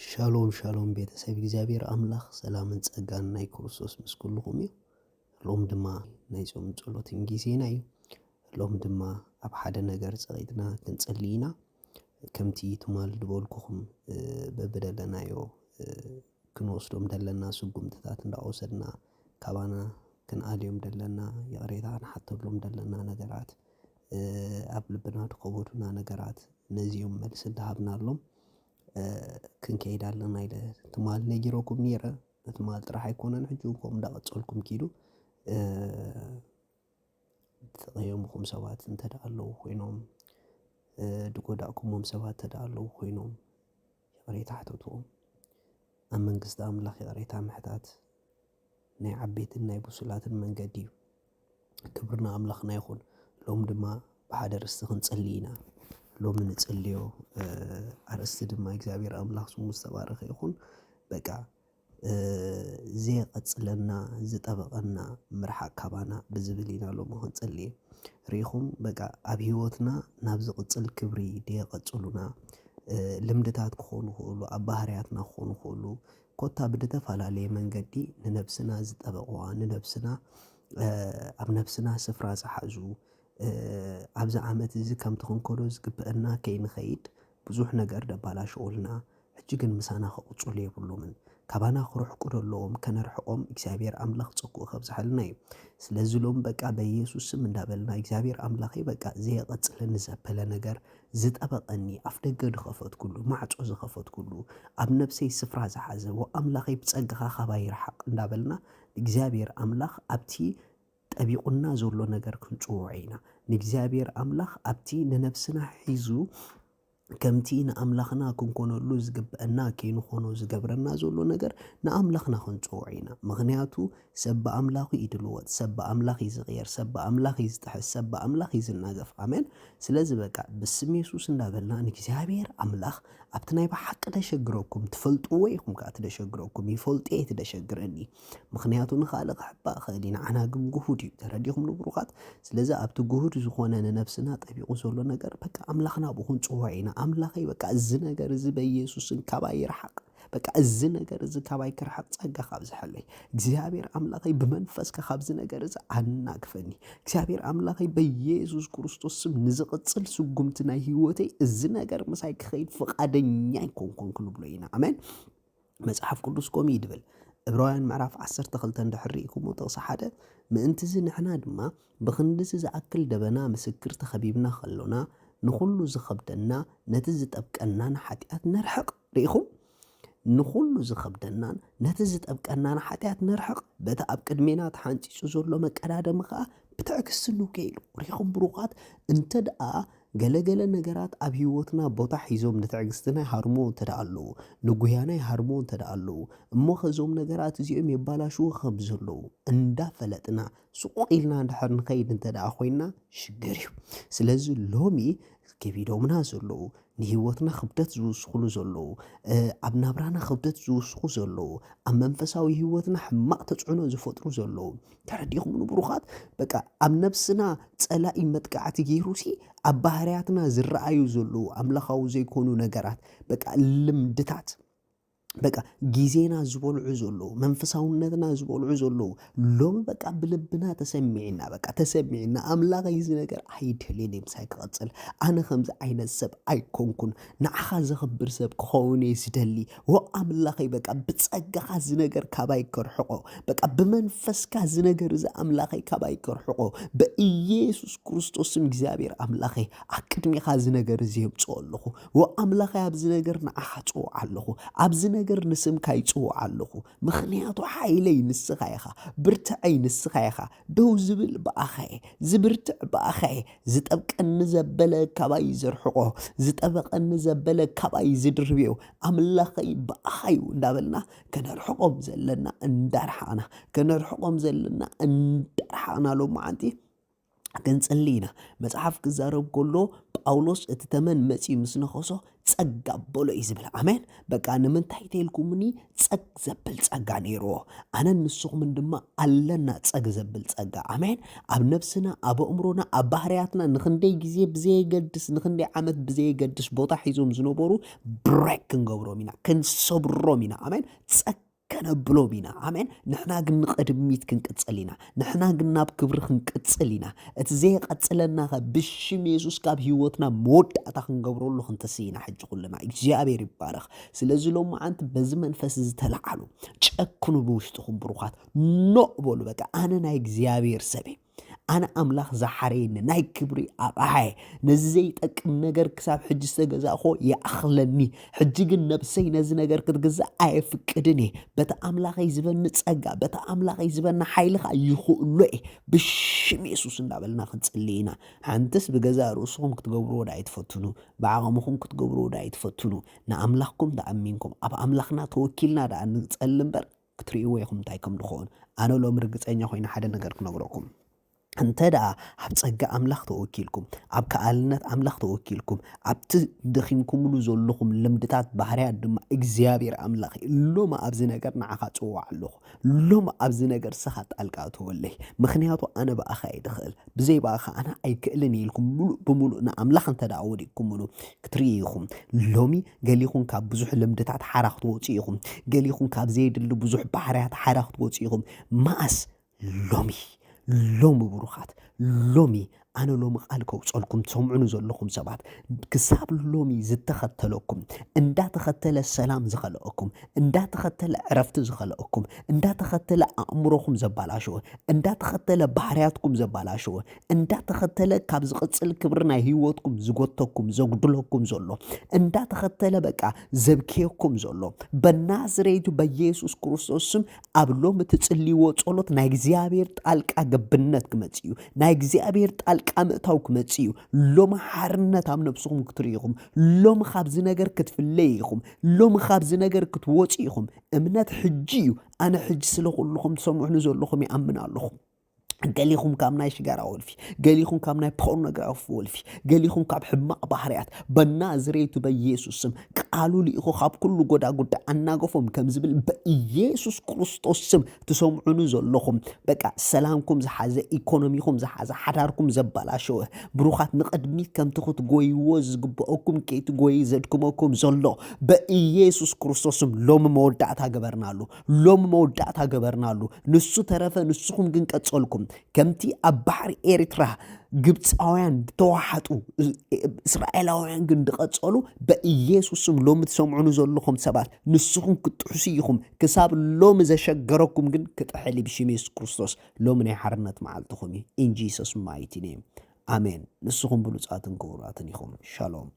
ሻሎም ሻሎም ቤተሰብ እግዚኣብሔር ኣምላኽ ሰላምን ጸጋን ናይ ክርስቶስ ምስ ኩልኹም እዩ። ሎም ድማ ናይ ጾም ጸሎትን ግዜና እዩ። ሎም ድማ ኣብ ሓደ ነገር ጸቒጥና ክንጽሊ ኢና። ከምቲ ትማል ዝበልኩኹም በብደለናዮ ክንወስዶም ደለና ስጉምትታት እንዳወሰድና ካባና ክንኣልዮም ደለና ይቕሬታ ክንሓተሎም ደለና ነገራት ኣብ ልብና ድኸበዱና ነገራት ነዚኦም መልሲ እንዳሃብናሎም ክንከይድ ኣለና ኢለ ትማል ነጊረኩም ነይረ። ትማል ጥራሕ ኣይኮነን ሕጂ እውን ከምኡ እንዳቐጸልኩም ኪዱ። ዝተቐየምኹም ሰባት እንተ ደኣ ኣለዉ ኮይኖም፣ ድጎዳእኩሞም ሰባት እንተ ደኣ ኣለዉ ኮይኖም፣ ይቕሬታ ሕተትዎም። ኣብ መንግስቲ ኣምላኽ ይቕሬታ ምሕታት ናይ ዓበይትን ናይ ብሱላትን መንገዲ እዩ። ክብሪ ንኣምላኽና ይኹን። ሎም ድማ ብሓደ ኣርእስቲ ክንጽሊ ኢና። ሎሚ ንጽልዮ ኣርእስቲ ድማ እግዚኣብሔር ኣምላኽ ስሙ ዝተባረኸ ይኹን። በቃ ዘየቐጽለና ዝጠበቐና ምርሓቕ ካባና ብዝብል ኢና ሎሚ ክንጽሊ። ርኢኹም በቃ ኣብ ህይወትና ናብ ዝቕጽል ክብሪ ደየቐጽሉና ልምድታት ክኾኑ ክእሉ ኣብ ባህርያትና ክኾኑ ክእሉ ኮታ ብድተፈላለየ መንገዲ ንነብስና ዝጠበቕዋ ንነብስና ኣብ ነብስና ስፍራ ዝሓዙ ኣብዚ ዓመት እዚ ከምቲ ክንከዶ ዝግብአና ከይንኸይድ ብዙሕ ነገር ደባላሽቑልና ሕጂ ግን ምሳና ክቕጽሉ የብሎምን። ካባና ክርሕቁ ደለዎም ከነርሕቆም እግዚኣብሔር ኣምላኽ ጸጉኡ ከብዝሓልና እዩ። ስለዚ ሎም በቃ በኢየሱስ ስም እንዳበልና እግዚኣብሔር ኣምላኸይ በቃ ዘየቐጽለኒ ዘበለ ነገር ዝጠበቐኒ ኣፍ ደገ ዝኸፈትኩሉ ማዕጾ ዝኸፈትኩሉ ኣብ ነብሰይ ስፍራ ዝሓዘ ኣምላኸይ ብጸጋኻ ካባይ ይርሓቕ እንዳበልና እግዚኣብሔር ኣምላኽ ኣብቲ ጠቢቑና ዘሎ ነገር ክንጽውዖ ኢና። ንእግዚኣብሔር ኣምላኽ ኣብቲ ንነብስና ሒዙ ከምቲ ንኣምላኽና ክንኮነሉ ዝግብአና ከይንኾኖ ዝገብረና ዘሎ ነገር ንኣምላኽና ክንጽውዖ ኢና። ምኽንያቱ ሰብ ብኣምላኹ እዩ ድልወጥ፣ ሰብ ብኣምላኽ እዩ ዝቕየር፣ ሰብ ብኣምላኽ እዩ ዝጥሕስ፣ ሰብ ብኣምላኽ እዩ ዝናገፍ። ኣሜን። ስለዚ በቃ ብስም የሱስ እንዳበልና ንእግዚኣብሔር ኣምላኽ ኣብቲ ናይ ብሓቂ ደሸግረኩም ትፈልጥዎ ኢኹም፣ ከዓ ትደሸግረኩም ይፈልጡ እየ ትደሸግረኒ ምኽንያቱ ንኻልእ ክሕባእ ክእል እዩ፣ ንዓና ግን ግሁድ እዩ። ተረዲኹም ንብሩኻት? ስለዚ ኣብቲ ግሁድ ዝኾነ ንነብስና ጠቢቑ ዘሎ ነገር በቃ ኣምላኽና ብኡ ክንጽውዖ ኢና። ኣምላኸይ በቃ እዚ ነገር እዚ በኢየሱስን ካባይ ይርሓቕ። በቃ እዚ ነገር እዚ ካባይ ክርሓቕ ጸጋ ካብዝሐለይ እግዚኣብሔር ኣምላኸይ ብመንፈስካ ካብዚ ነገር እዚ ኣናግፈኒ። እግዚኣብሔር ኣምላኸይ በኢየሱስ ክርስቶስ ስም ንዝቕጽል ስጉምቲ ናይ ህይወተይ እዚ ነገር ምሳይ ክኸይድ ፍቓደኛ ኣይኮንኩን ክንብሎ ኢና። ኣሜን። መጽሓፍ ቅዱስ ከምኡ እዩ ድብል። ዕብራውያን ምዕራፍ ዓሰርተ ክልተ እንድሕር ርኢኹሞ ጥቕሲ ሓደ፣ ምእንትዚ ንሕና ድማ ብኽንድዚ ዝኣክል ደበና ምስክር ተኸቢብና ከሎና ንኹሉ ዝኸብደና ነቲ ዝጠብቀና ንሓጢኣት ነርሕቕ። ርኢኹም? ንኹሉ ዝኸብደናን ነቲ ዝጠብቀና ንሓጢኣት ነርሕቕ፣ በቲ ኣብ ቅድሜና ተሓንጺጹ ዘሎ መቀዳደሚ ኸኣ ብትዕግስቲ ንውገ ኢሉ። ርኢኹም ብሩኻት፣ እንተ ደኣ ገለገለ ነገራት ኣብ ህይወትና ቦታ ሒዞም ንትዕግስትና ይሃርምዎ እንተ ደኣ ኣለዉ፣ ንጉያና ይሃርምዎ እንተ ደኣ ኣለዉ፣ እሞ ኸዞም ነገራት እዚኦም የባላሽዉ ከም ዘለዉ እንዳፈለጥና ስቑቕ ኢልና እንድሕር ንኸይድ እንተ ደኣ ኮይንና ሽግር እዩ። ስለዚ ሎሚ ከቢዶምና ዘለዉ ንህይወትና ክብደት ዝውስኹሉ ዘለዉ ኣብ ናብራና ክብደት ዝውስኹ ዘለዉ ኣብ መንፈሳዊ ህይወትና ሕማቕ ተፅዕኖ ዝፈጥሩ ዘለዉ ተረዲኹም ንብሩኻት በቃ ኣብ ነብስና ፀላኢ መጥቃዕቲ ገይሩሲ ኣብ ባህርያትና ዝረኣዩ ዘለዉ ኣምላኻዊ ዘይኮኑ ነገራት በቃ ልምድታት በቃ ግዜና ዝበልዑ ዘለዉ መንፈሳውነትና ዝበልዑ ዘለዉ ሎሚ በቃ ብልብና ተሰሚዕና በቃ ተሰሚዕና ኣምላኸይ እዚ ነገር ኣይደልየን ምሳይ ክቐፅል ኣነ ከምዚ ዓይነት ሰብ ኣይኮንኩን ንዓኻ ዘኽብር ሰብ ክኸውን እየ ዝደሊ ወ ኣምላኸይ በቃ ብፀጋኻ እዚ ነገር ካባይ ከርሕቆ በቃ ብመንፈስካ እዚ ነገር እዚ ኣምላኸይ ካባይ ከርሕቆ በኢየሱስ ክርስቶስም እግዚኣብሔር ኣምላኸይ ኣብ ቅድሚኻ እዚ ነገር እዚ የምፅኦ ኣለኹ ወ ኣምላኸይ ኣብዚ ነገር ንዓኻ ፅውዓ ኣለኹ ኣብዚ ነገር ንስምካ ይፅውዓ ኣለኹ ምኽንያቱ ሓይለይ ንስኻ ኢኻ ብርትዐይ ንስኻ ኢኻ ደው ዝብል ብኣኻ እየ ዝብርትዕ ብኣኻ እየ ዝጠብቀኒ ዘበለ ካባይ ዘርሕቆ ዝጠበቐኒ ዘበለ ካባይ ዝድርብዮ ኣምላኸይ ብኣኻ እዩ እንዳበልና ከነርሕቆም ዘለና እንዳርሓቕና ከነርሕቆም ዘለና እንዳርሓቕና ሎም መዓንቲ ክንጽሊ ኢና መጽሓፍ ክዛረብ ከሎ ጳውሎስ እቲ ተመን መጺኡ ምስ ነኸሶ ጸጋ በሎ እዩ ዝብል። ኣሜን። በቃ ንምንታይ ተልኩምኒ ጸግ ዘብል ጸጋ ነይርዎ። ኣነን ንስኹምን ድማ ኣለና ጸግ ዘብል ጸጋ። ኣሜን። ኣብ ነብስና፣ ኣብ ኣእምሮና፣ ኣብ ባህርያትና ንኽንደይ ግዜ ብዘየገድስ፣ ንኽንደይ ዓመት ብዘየገድስ ቦታ ሒዞም ዝነበሩ ብሬክ ክንገብሮም ኢና፣ ክንሰብሮም ኢና። ኣሜን። ጸግ ከነብሎም ኢና። ኣሜን። ንሕና ግን ንቐድሚት ክንቅጽል ኢና። ንሕና ግን ናብ ክብሪ ክንቅጽል ኢና። እቲ ዘየቐጽለና ኸ ብሽም የሱስ ካብ ህይወትና መወዳእታ ክንገብረሉ ክንተስእ ኢና። ሕጂ ኩልና እግዚኣብሔር ይባረኽ። ስለዚ ሎማዓንቲ በዚ መንፈስ ዝተለዓሉ ጨክኑ ብውሽጥኹም ብሩኻት ኖእ በሉ። በቃ ኣነ ናይ እግዚኣብሔር ሰብ እየ። ኣነ ኣምላኽ ዝሓረየኒ ናይ ክብሪ ኣባሃየ ነዚ ዘይጠቅም ነገር ክሳብ ሕጂ ዝተገዛእኮ ይኣኽለኒ። ሕጂ ግን ነብሰይ ነዚ ነገር ክትግዛእ ኣየፍቅድን እየ። በቲ ኣምላኸይ ዝበኒ ጸጋ፣ በቲ ኣምላኸይ ዝበኒ ሓይሊ ኸኣ ይኽእሎ እየ። ብሽም የሱስ እንዳበልና ክንጽሊ ኢና። ሓንትስ ብገዛእ ርእስኹም ክትገብርዎ ደኣ ኣይትፈትኑ። ብዓቕምኹም ክትገብርዎ ደኣ ኣይትፈትኑ። ንኣምላኽኩም ተኣሚንኩም ኣብ ኣምላኽና ተወኪልና ደኣ ንጸሊ እምበር ክትርእይዎ ኢኹም እንታይ ከም ዝኾኑ። ኣነ ሎም ርግጸኛ ኮይነ ሓደ ነገር ክነግረኩም። እንተ ደኣ ኣብ ጸጋ ኣምላኽ ተወኪልኩም፣ ኣብ ከኣልነት ኣምላኽ ተወኪልኩም፣ ኣብቲ ደኺምኩምሉ ዘለኹም ልምድታት ባህርያት ድማ እግዚኣብሔር ኣምላኽ እዩ። ሎሚ ኣብዚ ነገር ንዓኻ ጽውዓ ኣለኹ። ሎሚ ኣብዚ ነገር ስኻ ጣልቃ እትወለይ። ምኽንያቱ ኣነ ብኣኻ እየ ድኽእል። ብዘይ ብኣኻ ኣነ ኣይክእልን እየ ኢልኩም ምሉእ ብምሉእ ንኣምላኽ እንተ ደኣ ወዲቅኩምሉ ክትርእዩ ኢኹም። ሎሚ ገሊኹም ካብ ብዙሕ ልምድታት ሓራ ክትወጹ ኢኹም። ገሊኹም ካብ ዘየድሊ ብዙሕ ባህርያት ሓራ ክትወጹ ኢኹም። መኣስ ሎሚ ሎሚ ብሩኻት ሎሚ ኣነ ሎሚ ቃል ከውፀልኩም ትሰምዑኒ ዘለኹም ሰባት ክሳብ ሎሚ ዝተኸተለኩም እንዳተኸተለ ሰላም ዝኸለእኩም እንዳተኸተለ ዕረፍቲ ዝኸለእኩም እንዳተኸተለ ኣእምሮኹም ዘባላሸወ እንዳተኸተለ ባህርያትኩም ዘባላሸወ እንዳተኸተለ ካብ ዝቕፅል ክብሪ ናይ ህይወትኩም ዝጎተኩም ዘጉድለኩም ዘሎ እንዳተኸተለ በቃ ዘብክየኩም ዘሎ በናዝሬቱ በኢየሱስ ክርስቶስ ስም ኣብ ሎም እትጽልይዎ ጸሎት ናይ እግዚኣብሔር ጣልቃ ገብነት ክመጽእ እዩ። ናይ እግዚኣብሔር ጣልቃ ምእታው ክመጽእ እዩ። ሎም ሓርነት ኣብ ነብስኹም ክትርኢ ኢኹም። ሎም ካብዚ ነገር ክትፍለዩ ኢኹም። ሎም ካብዚ ነገር ክትወጹ ኢኹም። እምነት ሕጂ እዩ። ኣነ ሕጂ ስለ ኩልኹም ትሰምዑኒ ዘለኹም ይኣምን ኣለኹ። ገሊኹም ካብ ናይ ሽጋራ ወልፊ፣ ገሊኹም ካብ ናይ ፖርኖግራፊ ወልፊ፣ ገሊኹም ካብ ሕማቕ ባህርያት በናዝሬቱ በኢየሱስ ስም ቃሉ ልኢኹ ካብ ኩሉ ጎዳጉዳ ኣናገፎም ከም ዝብል በኢየሱስ ክርስቶስ ስም ትሰምዑኒ ዘለኹም በቃ ሰላምኩም ዝሓዘ ኢኮኖሚኹም ዝሓዘ ሓዳርኩም ዘባላሸወ ብሩኻት ንቕድሚት ከምቲ ክትጎይዎ ዝግብአኩም ከይትጎይ ዘድክመኩም ዘሎ በኢየሱስ ክርስቶስ ስም ሎሚ መወዳእታ ገበርናሉ። ሎም መወዳእታ ገበርናሉ። ንሱ ተረፈ፣ ንስኹም ግን ቀጸልኩም። ከምቲ ኣብ ባሕሪ ኤርትራ ግብፃውያን ተዋሓጡ፣ እስራኤላውያን ግን ዝቐጸሉ በኢየሱስ ስም ሎሚ ትሰምዑኒ ዘለኹም ሰባት ንስኹም ክትጥሕሱ ኢኹም። ክሳብ ሎሚ ዘሸገረኩም ግን ክጥሕል እዩ ብሽም የሱስ ክርስቶስ። ሎሚ ናይ ሓርነት መዓልትኹም እዩ። In Jesus mighty name. ኣሜን። ንስኹም ብሉጻትን ክቡራትን ኢኹም። ሻሎም።